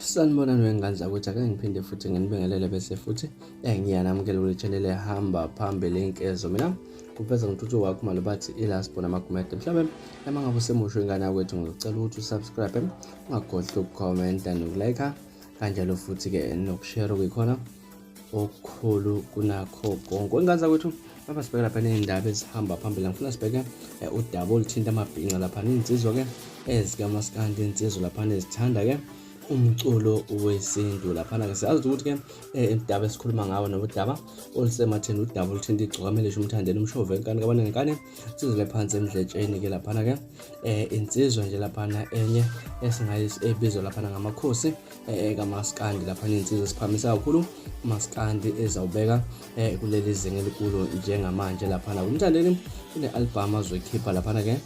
Sanibonani wengane zakwethu, ake ngiphinde futhi nginibingelele bese futhi ngiyanamukela kule channel ehamba phambili inkezo. Mina kuveza ngintuthu wakho malobathi ilasbona amagumede. Mhlawumbe uma ngabe usemusha ingane yakwethu, ngizocela ukuthi usubscribe, ungakhohlwa ukukhomenta nokulike, kanjalo futhi-ke nokushare okuyikhona okukhulu kunakho konke. Wengane zakwethu, lapha sibheke lapha ney'ndaba ezihamba phambili. Ngifuna sibheke udaba oluthinta amabhinca laphana, iy'nsizwa-ke ezikamaskandi, iy'nsizwa laphana ezithanda-ke umculo wesintu laphana-ke. Siyazi ukuthi-ke udaba esikhuluma ngawo noma udaba olusematheni, udaba oluthinta igcokama elisha uMthandeni umshova enkani kabanenkani, insizwa le phansi emdletsheni-ke laphana-ke, insizwa nje laphana enye esingayisi ebizwa laphana ngamakhosi kamaskandi laphana, insizwa esiphamisa kakhulu umaskandi ezawubeka kuleli zinga elikulo njengamanje laphana. UMthandeni une-albhamu azoyikhipha laphana-ke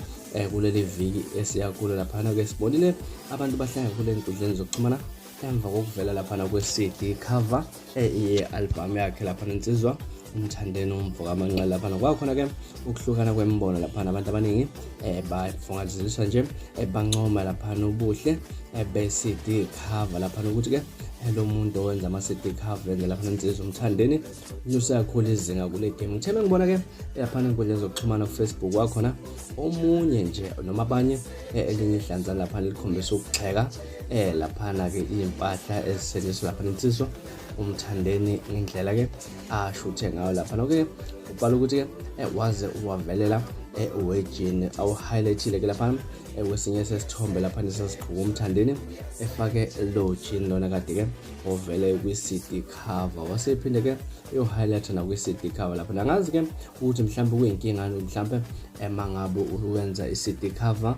kuleli viki esiya kulo laphana-ke. Sibonile abantu bahlanga kule nkundleni zokuxhumana emva kokuvela laphana kwe-CD cover ye-albhamu yakhe laphana insizwa uMthandeni umvuka amanqele laphana. Kwakhona-ke ukuhlukana kwemibono laphana, abantu abaningi bafungaziswa nje bancoma laphana ubuhle be-CD cover laphana, ukuthi-ke lo muntu owenza ama-CD cover enze laphana insizwa uMthandeni unyuse kakhulu izinga kule game. Ngithe ngibona-ke laphana enkundleni zokuxhumana ku-Facebook, kwakhona omunye nje noma abanye elinye ihlanza laphana likhombisa ukugxeka laphana-ke iy'mpahla ezisetshenziswa laphana insizwa uMthandeni ngendlela-ke ashuthe ngayo laphana. Okay, ubhala ukuthi-ke waze wavelela wejini awu-highlight-ile-ke laphana kwesinye sesithombe laphana esasigqoka uMthandeni efake lo jean lona kade-ke ovele kwi-CD cover, wasephinde-ke eyo-highlight nakwi-CD cover laphana. Angazi-ke ukuthi mhlawumbe kuyinkinga mhlawumbe uma ngabe uwenza i-CD cover,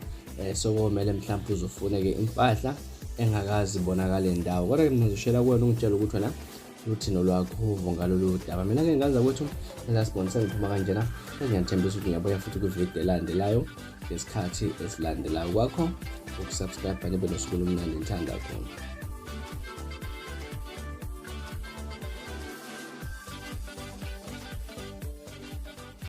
sokomele mhlawumbe uzofune-ke impahla engakazi ibonakale ndawo. Kodwa-ke mina ngizoshela kuwena ungitshela ukuthi wena luthini olwakho uvo ngalolu daba. Mina-ke ngaza kwethu elasibona sengiphuma kanjena, ngiyathembisa ukuthi ngiyabuya futhi kwividiyo elandelayo ngesikhathi esilandelayo. Kwakho ukusubscribe, nibe nosuku olumnandi, ngithanda khona.